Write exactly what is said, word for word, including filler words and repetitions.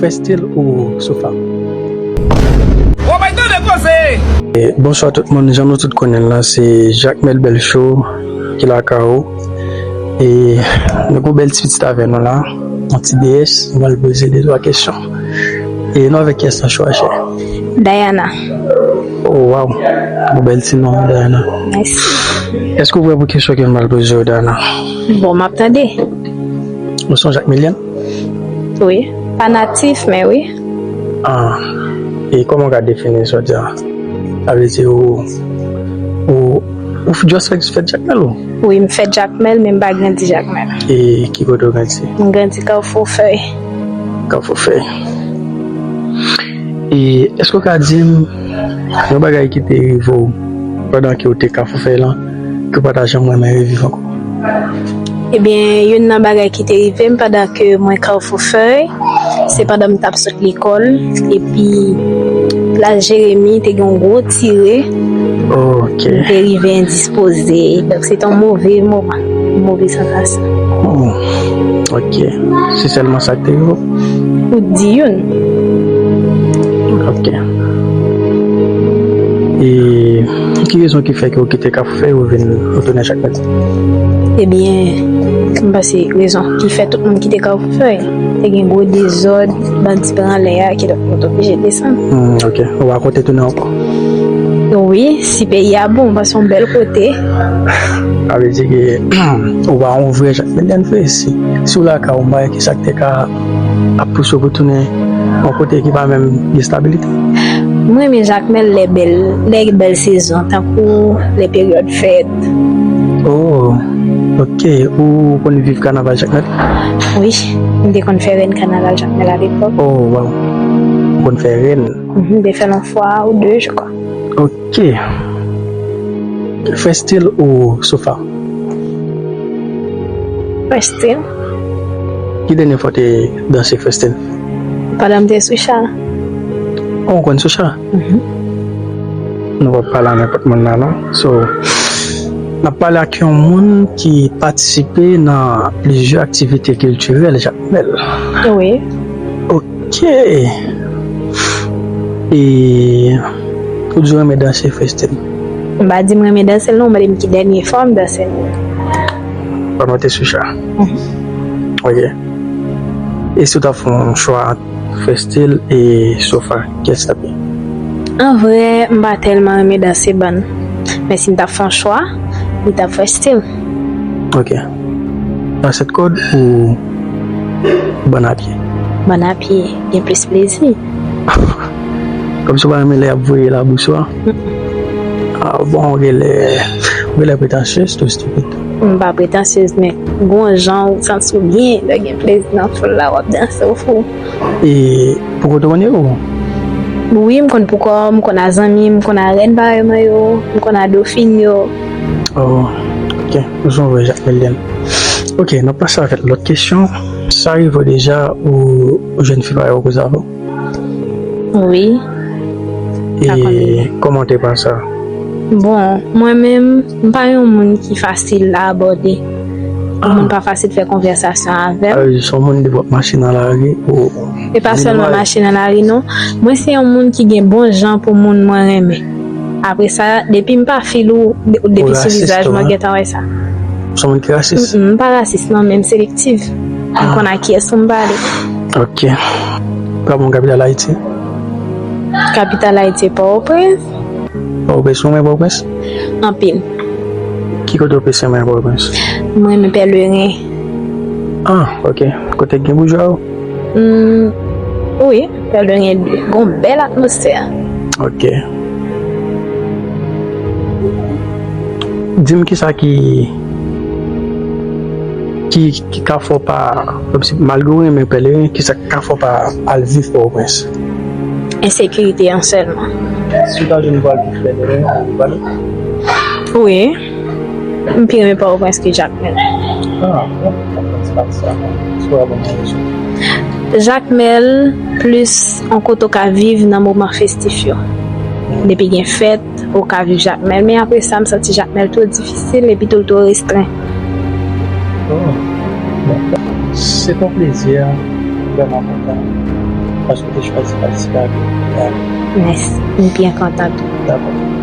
Fè stil ou Sofa. Wapay tande koze! E, bonswa tout moun, jan nou tout konnen l la, se Jacmel Belcho ki lakay ou. E nou gon bèl ti pitit avè nou la, yon ti D S, nou pral poze de twa kesyon. E nou avèk kiyès nan chwa, chè? Diana. Oh, waw. Yon bèl ti non, Diana. Mèsi. Èske w prè pou kesyon ke m pral poze w, Diana? Bon, m ap tande. Ou se yon Jakmelyèn? Wi. Pa natif, men wi. Ah. E kòman w ka defini sa w di a? Sa vle di ou, ou, ou just fèt, fèt Jakmèl ou? Wi, m fèt Jakmèl, men m pa grandi Jakmèl. E ki kote w grandi? M grandi Kafou Fèy. Kafou Fèy. E èske w ka di m yon bagay ki te rive w pandan ke w te Kafou Fèy lan, ke w pa ta janm renmen reviv ankò? Ebyen, youn nan bagay ki te rive m pandan ke mwen Kafou Fèy, se pandan m t ap sot lekòl, epi plas Jeremi te gen yon gwo tire. Ok. M te rive endispoze. Donk, se te yon move moman, yon move sansasyon. Hmm. Ok. Se sèlman sa k te rive w? Pou di youn. Ok. E ki rezon ki fè ke w kite Kafou Fèy ou vin retounen Jakmèl? Ebyen, m panse rezon ki fè tout moun kite Kafou Fèy, te gen gwo dezòd, bandi pran lè a, kidonk nou t oblije desann. Hmm, ok. Ou pa konte tounen ankò? Wi, si peyi a bon, m panse yon bèl kote. Sa vle di ke ou pa yon vrè Jakmelyèn vre. Si, si w lakay ou, m pa wè kisa k te ka ap pouse w pou tounen yon kote ki pa menm gen estabilite. M renmen Jakmèl lè bèl, lè bèl sezon, tankou lè peryòd fèt. Oh, ok. Ou konn viv kanaval Jakmèl? Wi, m te konn fè rèn kanaval Jakmèl alepòk. Oh, waw. Ou konn fè rèn? Mhm, m te fè l yon fwa ou de, je crois. Ok. Freestyle ou Sofa? Freestyle. Ki dènye fwa w te danse freestyle? Pandan m te sou cha. Oh, ou konn sou cha? Mhm. Nou p ap pale a nenpòt moun la, non. So, n ap pale ak yon moun ki patisipe nan plizyè aktivite kiltirèl, Jakmèl. Wi. Ok. E ou di w renmen danse freestyle? M pa di m renmen danse l non, m mande m ki dènye fwa m danse l. Pandan w te sou cha? Mhm. Ok. E si w ta fè yon chwa ant freestyle e Sofa, kiyès t ap ye? An vrè, m pa tèlman renmen danse bann. Men si m t ap fè yon chwa, li t ap freestyle. Ok. Nan sèt kòd ou bann a pye? Bann a pye, gen plis plezi. Kòmsi w pa renmen lè y ap voye labou sou a? Mm-mm. Ah, bon, ou genlè, ou genlè pretansyez tou, stupid. M pa pretansyez, men gon jan ou santi w byen, lè w gen plezi nan foul la, w ap danse, w fou. E pou kote w konn ye ou? Wi, m konn pou kò m, m konn a zanmi m, m konn a rèn parèy mwen yo, m konn a dofin yo. Oh, ok. Ou se yon vrè Jakmelyèn. Ok, n ap pase avèk lòt kesyon. Sa rive w deja ou jèn fi pa yo koze avè w? Wi. E kòman w te pran sa? Bon, mwen menm, m pa yon moun ki fasil a abòde. Yon moun pa fasil fè konvèsasyon avè m. Ah, se yon moun depi w ap mache nan lari, ou... E pa sèlman mache nan lari, non. Mwen se yon moun ki gen bon jan pou moun mwen renmen. Apre sa, depi m pa fil ou, de-, depi sou vizaj mwen, gentan wè sa. Ou se yon moun ki rasis? Mm, mm, m pa rasis, non, men m selektif. M konn a kiyès pou m pale. Ok. Gabon, kapital Ayiti? Kapital Ayiti, Pòtoprens. Pòtoprens, ou renmen Pòtoprens? Anpil. Ki kote w plis renmen Pòtoprens? Mwen renmen Pèleren. Ah, ok. Kote k gen boujwa yo? Hmm, wi, Pèleren gen gon bèl atmosfè. Ok. Di m kisa ki, ki, ki ka fè w pa, kòmsi malgre w renmen Pèleren, kisa ki ka fè w pa al viv Pòtoprens? Ensekirite an sèlman. Si w ta jwenn pou al viv Pèleren, ou pral? Wi. M pi renmen Pòtoprens ke Jakmèl. Ah, bon, Pòtoprens pa sa. Sou la bonn rezon. Jakmèl plis yon kote w ka viv nan moman festif yo. Depi gen fèt, ou ka viv Jakmèl. Men apre sa, m santi Jakmèl twò difisil epi tou l twò restren. Oh, bon. Se yon plezi, vrèman kontan. paske w te chwazi patisipe avèk nou. Mèsi, m byen kontan tou. Dakò.